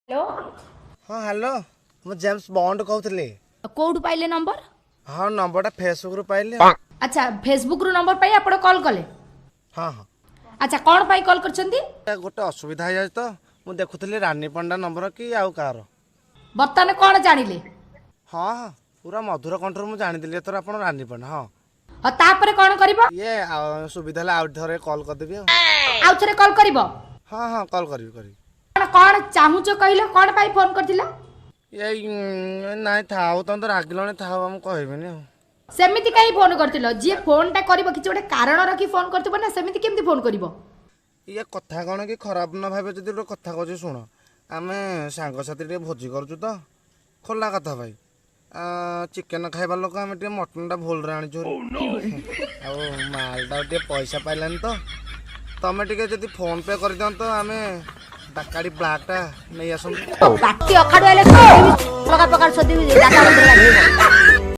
Hello. ହଁ, hello, ମୁଁ James bond କହୁଥିଲି। କୋଉଠୁ ପାଇଲେ ନମ୍ବର? ହଁ, ନମ୍ବରଟା ଫେସବୁକରୁ ପାଇଲି। ଆଚ୍ଛା, ଫେସବୁକରୁ ନମ୍ବର ପାଇ ଆପଣ କଲ୍ କଲେ? ହଁ। ଆଚ୍ଛା, କ'ଣ ପାଇଁ କଲ୍ କରିଛନ୍ତି? ଏ ଗୋଟେ ଅସୁବିଧା ହେଇଯାଉଛି ତ, ମୁଁ ଦେଖୁଥିଲି ରାନୀ ପଣ୍ଡା ନମ୍ବର କି ଆଉ କାହାର। ବର୍ତ୍ତମାନ କ'ଣ ଜାଣିଲେ? ହଁ, ପୁରା ମଧୁର କଣ୍ଠରୁ ମୁଁ ଜାଣିଥିଲି ଏଥର ଆପଣ ରାନୀ ପଣ୍ଡା, ହଁ। ଆଉ ତାପରେ କ'ଣ କରିବ? ଇଏ ଆଉ ସୁବିଧା ହେଲେ ଆଉ ଥରେ କଲ୍ କରିଦେବି ଆଉ। ଆଉ ଥରେ କଲ୍ କରିବ? ହଁ, କଲ୍ କରିବି କରିବି। କ'ଣ କ'ଣ ଚାହୁଁଛ କହିଲ, କ'ଣ ପାଇଁ ଫୋନ କରିଥିଲ? ଏଇ ନାଇଁ, ଥାଉ, ତମେ ତ ରାଗିଲଣି, ଥାଉ, ମୁଁ କହିବିନି ଆଉ। ସେମିତି କାହିଁ ଫୋନ କରିଥିଲ? ଯିଏ ଫୋନଟା କରିବ, କିଛି ଗୋଟେ କାରଣ ରଖି ଫୋନ କରିଥିବ ନା, ସେମିତି କେମିତି ଫୋନ କରିବ? ଇଏ କଥା କ'ଣ କି, ଖରାପ ନ ଭାବେ ଯଦି ଗୋଟେ କଥା କହୁଛି ଶୁଣ। ଆମେ ସାଙ୍ଗସାଥି ଟିକେ ଭୋଜି କରୁଛୁ ତ, ଖୋଲା କଥା ଭାଇ, ଚିକେନ ଖାଇବା ଲୋକ ଆମେ, ଟିକେ ମଟନଟା ଭୁଲରେ ଆଣିଛୁ ଆଉ ମାଲଟା ଟିକେ ପଇସା ପାଇଲାନି ତ, ତମେ ଟିକେ ଯଦି ଫୋନ୍ ପେ କରିଦିଅନ୍ତ, ଆମେ ବାକାଡ଼ି ବ୍ଲାକ୍ଟା ନେଇ ଆସନ୍ତୁ। ପାଟି ଅଖାଡୁ ହେଲେ ଅଲଗା ପ୍ରକାର ଶୋଧିବି, ଡାଟା ବନ୍ଦ।